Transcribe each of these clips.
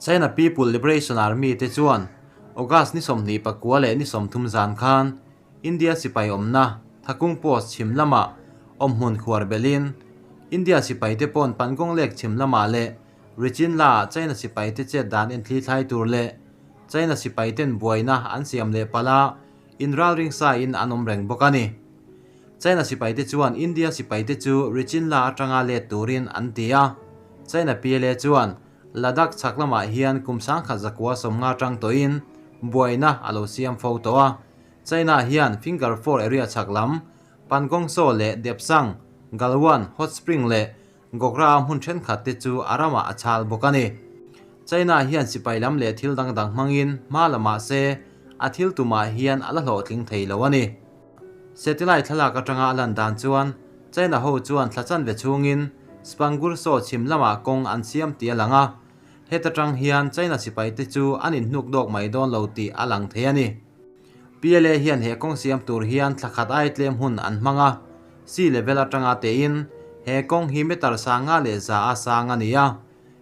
China People Liberation Army te chuan August ni 29 leh ni 30 zan khan India sipai awmna Thakung Post chhim lamah awmhmun khuar belhin India sipai te pawn Pangong Lake chhim lamah leh Richin La ah China sipai te chet dan en thli thlai tur leh China sipai ten buaina an siam leh palh a, inralring sa in an awm reng bawk a ni. China sipai te chuan India sipai te chu Richin La atanga let turin an ti a, China PLA chuan Ladakh chhak lamah hian kum 1950 atang tawhin buaina a lo siam fo tawh a, China hian Finger Four area chhak lam Pangong Tso leh Depsang, Galwan, Hot Spring leh Gogra a hmun thenkhat te chu a ramah a chal bawk a ni. China hian sipai lam leh thil dang dang hmangin hma la mah se a thil tumah hian a la hlawhtling thei lo a ni. Satellite thlalak atanga a lan dan chuan China ho chuan thla chanve chhungin Spangur Tso chhim lamah kawng an siam tih a lang a, heta tang hian China sipai te chu an inhnuk dawk mai dawn lo tih a lang thei a ni. PLA hian he kawng siam tur hian thla khat ai tlem hun an hmang a, sea level atanga tein he kawng hi meter sanga leh za a sang a ni a,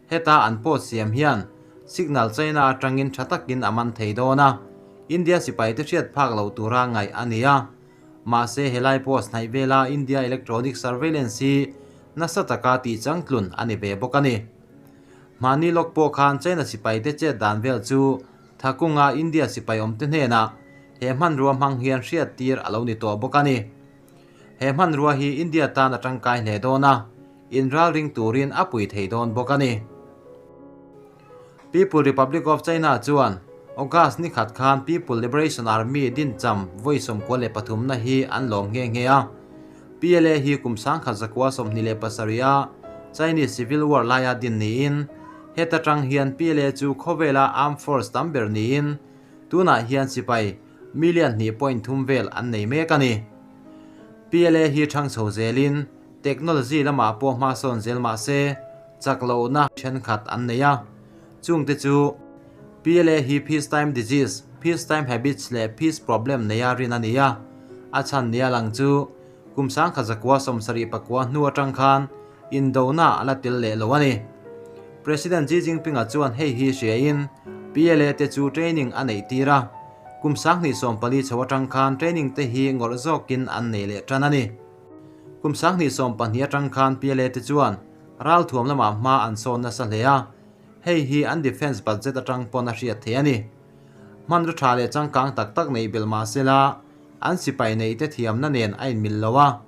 heta an post siam hian signal China atangin tha takin a man thei dawn a, India sipai te hriat phak loh tura ngaih a ni a. Mahse helai post hnaih vela India electronic surveillance hi nasa taka tih changtlun a ni ve bawk a ni. Hmani lawk pawh khan China sipai te chet dan vel chu Thakunga India sipai awmte hnenah he hmanrua hmang hian hriat tir a lo ni tawh bawk a ni. He hmanrua hi India tan a tangkai hle dawn a, inralring turin a pui thei dawn bawk a ni. People Republic of China chuan August ni khat khan People Liberation Army dincham vawi 93 na hi an lawm nghe nghe a. PLA hi kum 1927 a Chinese Civil War laia din niin heta tang hian PLA chu khawvela armed force tam ber niin tunah hian sipai million 2.3 vel an nei mek a ni. PLA hi thang chho zelin technology lamah pawh hma sawn zel mah se chak lohna thenkhat an nei a. Chungte chu PLA hi peacetime disease, peacetime habits leh peace problem neia rin a ni a. A chhan nia lang chu kum 1979 hnu atang khan indona a la tel leh lo a ni. President Xi Jinping a chuan hei hi hriain PLA te chu training a neih tir a, kum 2014 chho atang khan training te hi ngawrh zawkin an nei leh tan a ni. Kum 2020 atang khan PLA te chuan ralthuam lamah hma an sawn nasa hle a, hei hi an defence budget atang pawn a hriat thei a ni. Hmanraw tha leh changkang tak tak neih belh mah sela an sipai neih te thiamna nen a inmil lo a,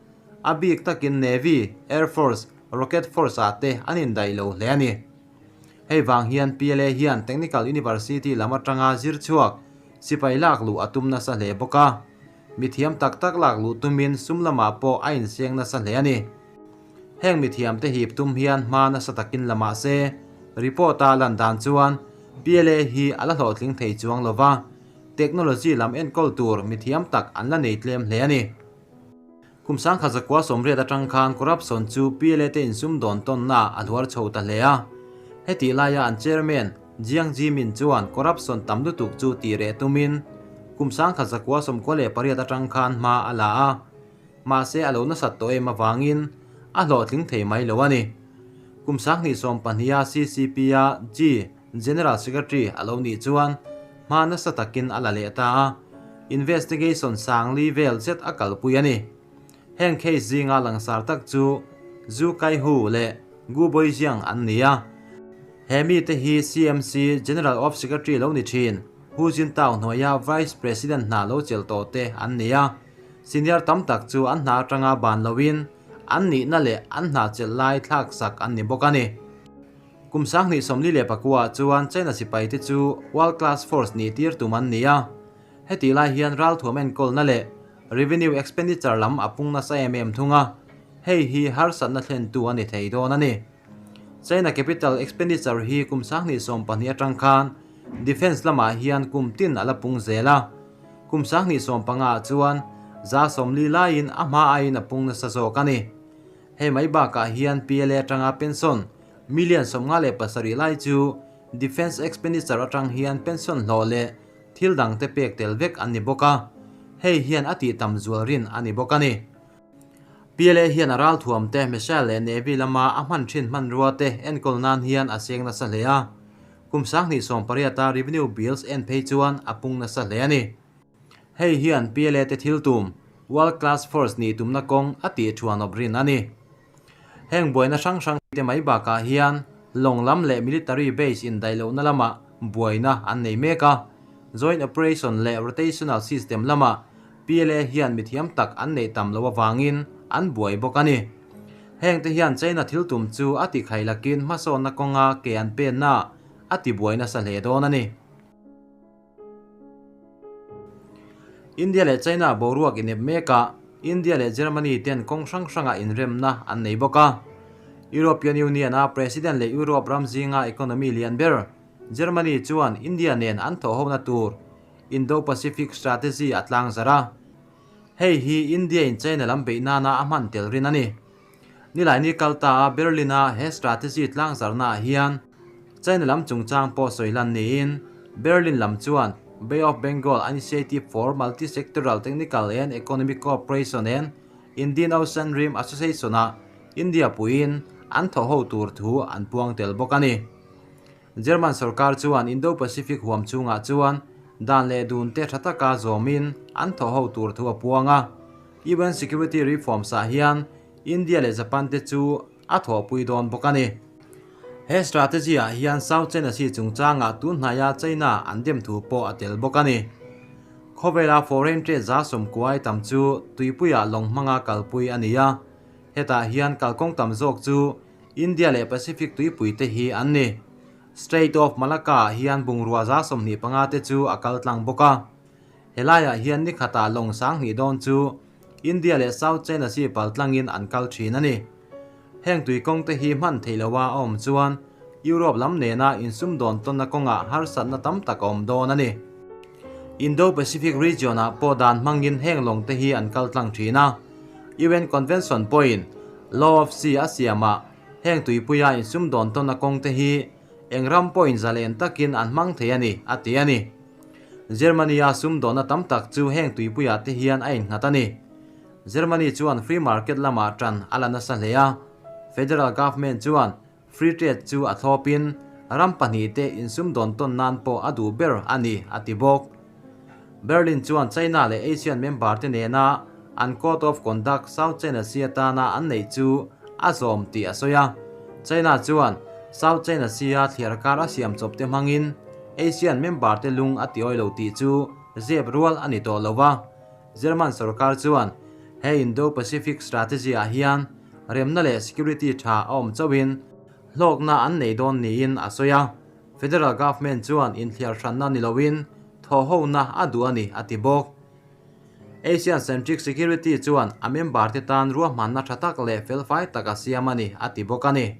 a bik takin Navy, Air Force, Rocket Force ah te an indaih lo hle a ni. Hei vang hian PLA hian Technical University lam atanga zir chhuak sipai lak luh a tum nasa hle bawk a, mithiam tak tak lak luh tumin sum lamah pawh a inseng nasa hle a ni. Heng mithiam te hip tum hian hma nasa takin la mah se, report a lan dan chuan PLA hi a la hlawhtling thei chuang lova, technology lam enkawl tur mithiam tak an la nei tlem hle a ni. Kum 1980 atang khan corruption chu PLA te insum dawn tawnna a hluar chho ta hle a. Heti laia an chairman Jiang Zemin chuan corruption tam lutuk chu tih reh tumin kum 1998 atang khan hma a la a. Mahse a lo nasat tawh em avangin a hlawhtling thei mai lo a ni. Kum 2020 a CCP a G General Secretary a lo nih chuan hma nasa takin a la leh ta a, investigation sang li vel zet a kalpui a ni. Heng case zinga langsar tak chu Zhu Kaihu leh Gu Boijiang an ni a. He mite hi CMC General of Secretary lo ni thin Hu Jintao hnuaia Vice President hna lo chelh tawh te an ni a. Senior tam tak chu an hna atanga ban loin an nihna leh an hna chelh lai thlak sak an ni bawk a ni. Kum 2049 chuan China sipai te chu world class force ni tir tum an ni a. Heti lai hian ralthuam enkawlna leh revenue expenditure lam a pung nasa em em thung a, hei hi harsatna thlentu a ni thei dawn a ni. China capital expenditure hi kum 2020 atang khan defence lamah hian kum tin a la pung zel a. Kum 2015 chuan za 40 laiin a hma aiin a pung nasa zawk a ni. Hei mai bakah hian PLA atanga pension million 57 lai chu defence expenditure atang hian pension hlawh leh thil dang te pek tel vek an ni bawk a, hei hian a tih tam zual rin a ni bawk a ni. PLA hian a ralthuam te missile leh navy lama a hman thin hmanrua te enkawl nan hian a seng nasa hle a. Kum 2018 a revenue bills en phei chuan a pung nasa hle a ni. Hei hian PLA te thil tum, World Class Force nih tumna kawng a tih thuanawp rin a ni. Heng buaina hrang hrang te mai bakah hian lawng lam leh military base indaih lohna lamah buaina an nei mek a. Joint operation leh rotational system lamah PLA hian mithiam tak an neih tam loh avangin an buai bawk a ni. Heng te hian China thil tum chu a ti khai lakin hmasawnna kawnga ke an penna a ti buai nasa hle dawn a ni. India leh China boruak inep mekah India leh Germany ten kawng hrang hrangah inremna an nei bawk a. European Union-a President leh Europe ram zinga economy lian ber Germany chuan India nen an thawhhona tur Indo-Pacific Strategy a tlangzarh a. Hei hi India-in China lam beih nana a hman tel rin a ni. Nilaini kal ta a Berlin-a he strategy tlangzarhnaah hian China lam chungchang pawh sawi lan niin Berlin lam chuan Bay of Bengal Initiative for Multi-Sectoral Technical and Economic Cooperation and Indian Ocean Rim Association-ah India puiin an thawhho tur thu an puang tel bawk a ni. German sorkar chuan Indo-Pacific huam chungah chuan dan leh dun te tha taka zawmin an thawhho tur thu a puang a. UN Security Reforms ah hian India leh Japan te chu a thawhpui dawn bawk a ni. He strategy ah hian South China Sea chungchangah tun hnaia China an dem thu pawh a tel bawk a ni. Khawvela foreign trade 90% tam chu tuipuiah lawng hmanga kalpui a ni a, hetah hian kalkawng tam zawk chu India leh Pacific tuipui te hi an ni. Strait of Malacca ah hian bungrua 25% te chu a kal tlang bawk a. Helaiah hian ni khatah lawng 2000 dawn chu India leh South China Sea pal tlangin an kal thin a ni. Heng tui kawng te hi hman theih loha a awm chuan Europe lam nena insumdawn tawnna kawngah harsatna tam tak a awm dawn a ni. Indo-Pacific region-ah pawh dan hmangin heng lawng te hi an kal tlang thin a. UN Convention pawhin Law of Sea a siamah heng tuipuia insumdawn tawnna kawng te hi eng ram pawhin zalen takin an hmang thei a ni, a ti a ni. Germany-a sumdawnna tam tak chu heng tuipuiah te hian a innghat a ni. Germany chuan free market lamah tan a la nasa hle a, federal government chuan free trade chu a thlawpin ram pahnihte insumdawn tawn nan pawh a duh ber a ni, a ti bawk. Berlin chuan China leh ASEAN member te nena an Code of Conduct South China Sea atana an neih chu a zawm tih a sawi a. China chuan South China Sea-a thliar kar a siam chawp te hmangin ASEAN member te lung a ti awi lo tih chu zep rual a ni tawh lo va. German sorkar chuan he Indo-Pacific Strategy-ah hian remna leh security tha a awm chauhin hlawkna an nei dawn niin a sawi a. Federal government chuan inthliar hranna ni loin thawhhona a duh a ni, a ti bawk. ASEAN Centric Security chuan a member te tan ruahmanna tha tak leh felfai tak a siam a ni, a ti bawk a ni.